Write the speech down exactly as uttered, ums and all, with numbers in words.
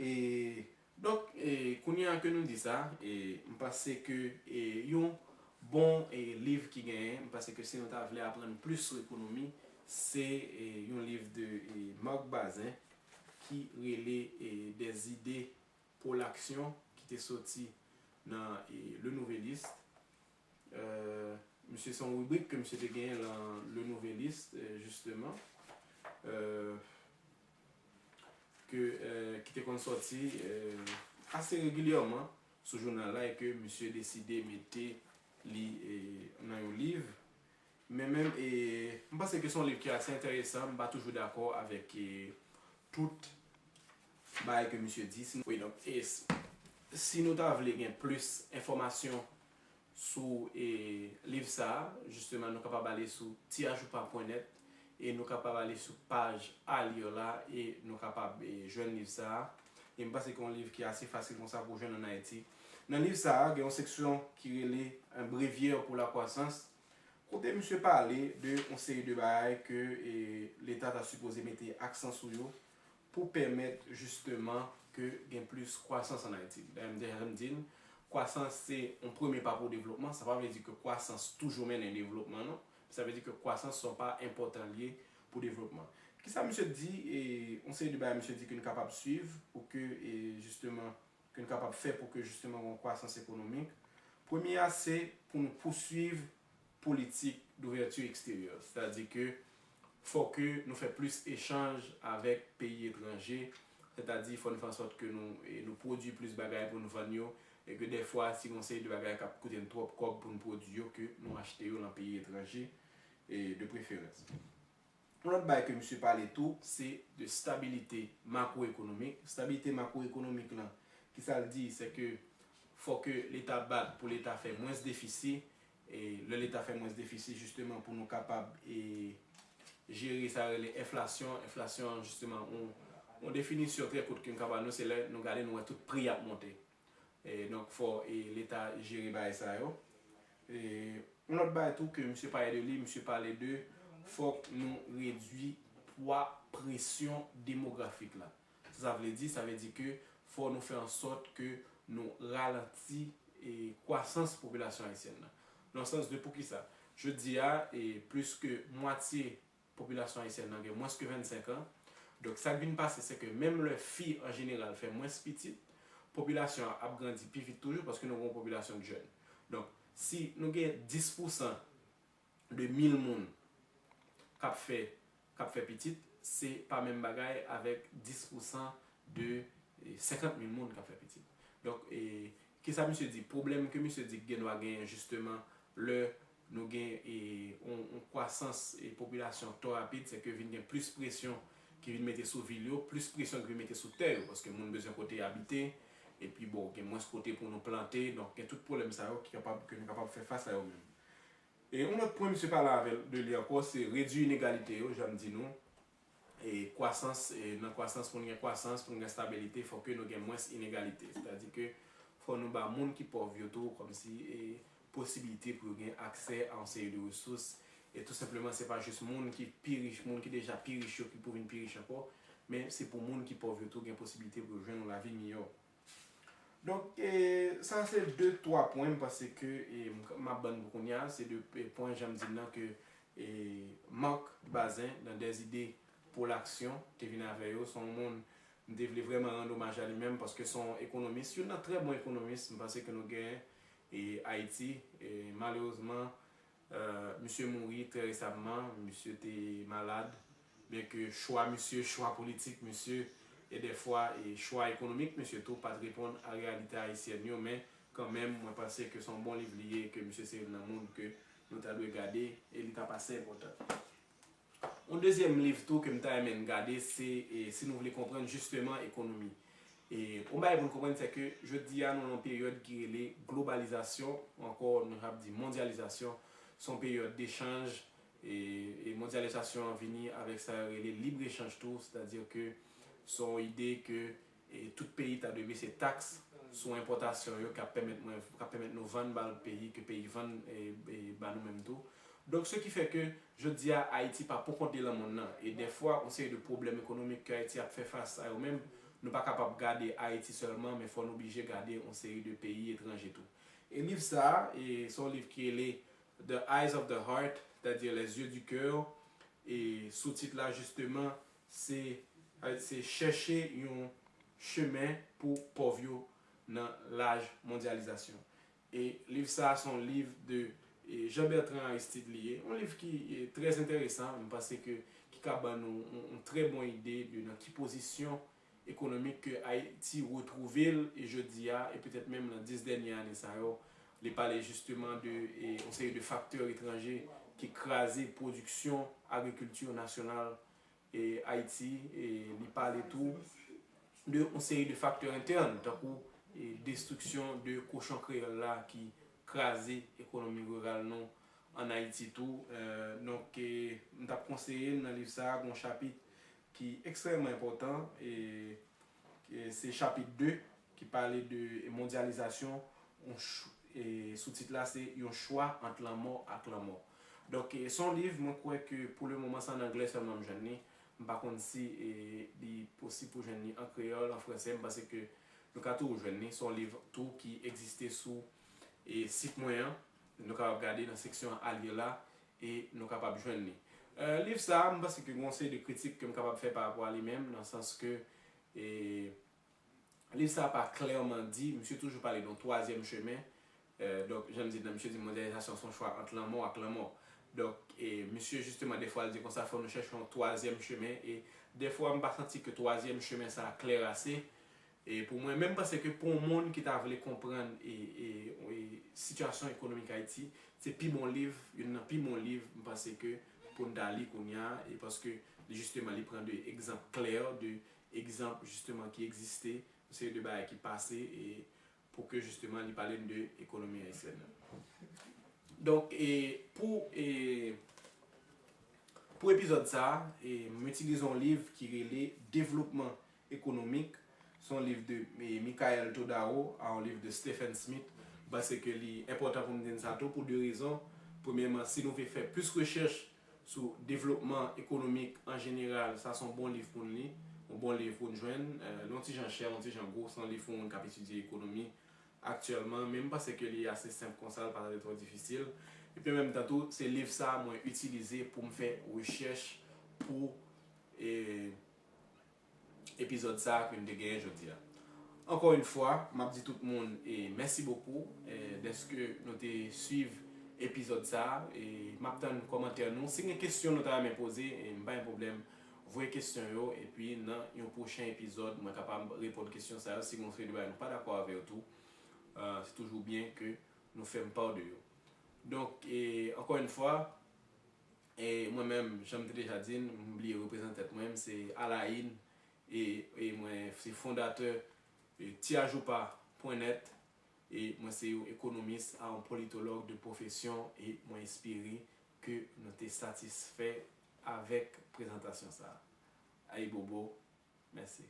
E, donk, e, kounye a ke nou di sa, e, m panse ke, e, yon bon, e, liv ki genyen, m panse ke si nou ta vle aprann plis sou ekonomi, se, e, yon liv de, e, Marc Bazin ki rele, e, Des idées pour l'action ki te soti nan, e, Le Nouvelliste. Euh, misye se yon ribrik ke misye te genyen lan Le Nouvelliste, euh, justement, euh, ke, euh, ki te konn sòti, euh, ase regilyèman sou jounal la e ke misye deside mete li, e, nan yon liv. Men menm, e, m panse ke se yon liv ki ase enteresan, m pa toujou dakò avèk, e, tout bagay ke misye di. Si, wi, donk, e, s- si nou ta vle gen plis enfòmasyon sou, e, liv sa a, jisteman, nou kapab ale sou tiajoupa pwen nèt e nou kapab ale sou paj A Lire la e nou kapab, e, jwenn liv sa a. E m panse ke yon liv ki ase fasil konsa pou jwenn ann Ayiti. Nan liv sa a, gen yon seksyon ki rele Un bréviaire pour la croissance, kote misye pale de yon seri de bagay ke, e, Leta ta sipoze mete aksan sou yo pou pèmèt jisteman ke gen plis kwasans ann Ayiti. Dayè, m deja janm di n, kwasans se yon premye pa pou devlopman. Sa pa vle di ke kwasans toujou mennen devlopman, non. Sa vle di ke kwasans se yon pa enpòtan l ye pou devlopman. Kisa misye di, e, yon seri de bagay misye di ke n kapab swiv pou ke, e, jisteman, ke n kapab fè pou ke jisteman gen yon kwasans ekonomik. Premye a, se pou nou pouswiv politik d'ouverture extérieure. Sètadi ke fò ke nou fè plis echanj avèk peyi etranje, sètadi fò nou fè ansòt ke nou, e, nou pwodui plis bagay pou nou vann yo, e ke dèfwa, si gen yon seri de bagay k ap koute n twòp kòb pou nou pwodui yo, ke nou achte yo nan peyi etranje, e, de preferans. Yon lòt bagay ke misye pale tou, se de stabilite makwoekonomik. Stabilite makwoekonomik lan, kisa l di? Se ke fò ke Leta bat pou Leta fè mwens defisi. E lè Leta fè mwens defisi, jisteman, pou nou kapab, e, jere sa yo rele enflasyon. Enflasyon an, jisteman, yon, yon definisyon trè kout ke m ka ba nou, se lè nou gade, nou wè tout pri ap monte. E donk, fò, e, Leta jere bagay sa yo. E yon lòt bagay tou ke misye pale de li, misye pale de fòk nou redui pwa presyon demografik la. Sa sa vle di? Sa vle di ke fò nou fè an sòt ke nou ralanti, e, kwasans popilasyon ayisyèn nan. Nan sans de poukisa? Jodi a, e, plis ke mwatye popilasyon ayisyèn nan gen mwens ke vennsenk an. Donk, sa k vin pase, se ke menm lè fi an jeneral fè mwens pitit, popilasyon an ap grandi pi vit toujou paske nou gen yon popilasyon k jèn. Donk, si nou gen dis pousan de mil moun k ap fè, k ap fè pitit, se pa menm bagay avèk dis pousan de, e, senkant mil moun k ap fè pitit. Donk, e, kisa misye di? Pwoblèm ke misye di k gen dwa genyen, jisteman, lè nou gen, e, yon, yon kwasans, e, popilasyon twò rapid, se ke vin gen plis presyon ki vin mete sou vil yo, plis presyon ki vin mete sou tè yo, paske moun bezwen kote abite, epi, bon, gen mwens kote pou nou plante, donk gen tout pwoblèm sa yo ki kapab, ke nou kapab fè fas a yo menm. E yon lòt pwen misye pale avè, de li ankò, se redui inegalite yo, jan m di nou. E kwasans, e nan kwasans, pou n gen kwasans, pou n gen stabilite, fòk ke nou gen mwens inegalite. Sètadi ke fò nou ba moun ki pòv yo tou, kòmsi, e posibilite pou yo gen aksè a yon seri de resous. E tou senpleman, se pa jis moun ki pi rich, moun ki deja pi rich yo ki pou vin pi rich ankò, men se pou moun ki pòv yo tou gen posibilite pou yo jwenn yon lavi miyò. Donk, e, sa se de, twa pwen m panse ke, e, m, m ap ban n pou kounye a, se de, e, pwen jan m di l lan ke, e, Marc Bazin, dans Des idées pour l'action, te vin avè yo. Se yon moun m te vle vrèman rann omaj a li menm, paske se yon ekonomis, youn nan trè bon ekonomis m panse ke nou genyen, e, Ayiti. E, malerezman, Euh, misye mouri trè resamman, misye te malad, byenke chwa misye, chwa politik misye, e dèfwa, e chwa ekonomik misye tou pa t reponn a reyalite ayisyèn yo, men kanmenm, mwen panse ke se yon bon liv li ye, ke misye se youn nan moun ke nou ta dwe gade, e li t ap ase enpòtan. Yon dezyèm liv tou ke m ta renmen n gade, se, e, Si nou vle konprann jisteman ekonomi. E yon bagay pou n konprann, se ke jodi a, nou nan yon peryòd ki rele globalizasyon, ou ankò, nou ap di mondyalizasyon. Se yon peryòd dechanj, e, e mondyalizasyon an vini avèk sa yo rele lib echanj tou, sètadi ke se yon ide ke, e, tout peyi ta dwe bese taks sou enpòtasyon yo k ap pèmèt mwen, k ap pèmèt nou vann ba lòt peyi, ke peyi vann, e, e, ba nou menm tou. Donk, se ki fè ke jodi a, Ayiti pa poukont li lan monn nan. E dèfwa, yon seri de pwoblèm ekonomik ke Ayiti ap fè fas a yo menm, nou pa kapab gade Ayiti sèlman, men fò nou oblije gade yon seri de peyi etranje tou. E liv sa a, e, se yon liv ki rele The Eyes of the Heart, sètadi Les Yeux du Cœur, e soutit la, jisteman, se, se chèche yon chemen pou pòv yo nan laj mondyalizasyon. E liv sa a se yon liv de, e, Jean Bertrand Aristide li ye. Yon liv ki, e, trè enteresan, m panse ke ki ka ban nou yon, yon trè bon ide de nan ki pozisyon ekonomik ke Ayiti retwouve l e jodi a, e petèt menm nan dis dènye ane sa yo. Li pale jisteman de, e, yon seri de faktè etranje ki kraze pwodiksyon agrikilti nasyonal e Ayiti, e li pale tou de yon seri de faktè entèn, tankou, e, destriksyon de kochon kreyòl la ki kraze ekonomi riral nou ann Ayiti tou. E, donk, e, m t ap konseye n nan liv sa a, gen yon chapit ki ekstrèmman enpòtan, e, e se chapit de, ki pale de mondyalizasyon, yon ch-, e soutit la se yon chwa ant lanmò ak lanmò. Donk, e, se yon liv, mwen kwè ke pou le moman, se ann anglè sèlman m jwenn li. M pa konn si, e, li posib pou jwenn li an kreyòl, an fransè, m panse ke nou ka toujou jwenn li. Se yon liv tou ki egziste sou, e, sit mwen an. Nou kapab gade nan seksyon Alye la, e nou kapab jwenn li. E, liv sa a, m panse ke gen yon seri de kritik ke m kapab fè pa rapò a li menm, nan sans ke, e, liv sa a pa klèman di, misye toujou pale de yon twazyèm chemen. E, donk, jan m di l, misye di mondyalizasyon se yon chwa ant lanmò ak lanmò. Donk, e, misye, jisteman, dèfwa, l di konsa, fò nou chèche yon twazyèm chemen. E dèfwa, m pa santi ke twazyèm chemen sa a klè ase. E pou mwen, menm panse ke pou yon moun ki ta vle konprann e, e, e sitiyasyon ekonomik Ayiti, se pi bon liv, youn nan pi bon liv, m panse ke pou n ta li kounye a, e paske, jisteman, li pran de egzanp klè, de egzanp, jisteman, ki egziste, yon seri de bagay ki pase, e pou ke, jisteman, li pale n de ekonomi ayisyèn nan. Donk, e pou, e, pou epizòd sa a, e, m itilize yon liv ki rele Devlopman Ekonomik. Se yon liv de, e, Michael Todaro, a yon liv de Stephen Smith. M panse ke li enpòtan pou m di n sa tou pou de rezon. Premyèman, si nou vle fè plis rechèch sou devlopman ekonomik an jeneral, sa se yon bon liv pou n li, yon bon liv pou n jwenn. E, li yon ti jan chè, yon ti jan gwo, se yon liv pou moun k ap etidye ekonomi aktyèlman, men m panse ke li ase senp konsa, l pa ta dwe twò difisil. Epi an menm tan tou, se liv sa a mwen itilize pou m fè rechèch pou, e, epizòd sa a ke n te genyen jodi a. Ankò yon fwa, m ap di tout moun, e, mèsi bokou, e, dèske nou te swiv epizòd sa a, e m ap tann kòmantè nou. Si gen kesyon nou ta renmen poze, e, m pa gen pwoblèm, voye kesyon yo, epi nan yon pwochen epizòd, mwen kapab reponn kesyon sa yo. Si gen yon seri de bagay nou pa dakò avè yo tou, e, se toujou byen ke nou fè m pa de yo. Donk, e, ankò yon fwa, e, mwen menm, jan m te deja di n, m bliye reprezante tèt mwen, m se Alain, e, e mwen se fondatè, e, tiajoupa pwen nèt, e mwen se yon ekonomis a yon politològ de pwofesyon, e mwen espere ke nou te satisfè avèk prezantasyon sa a. Ayibobo, mèsi.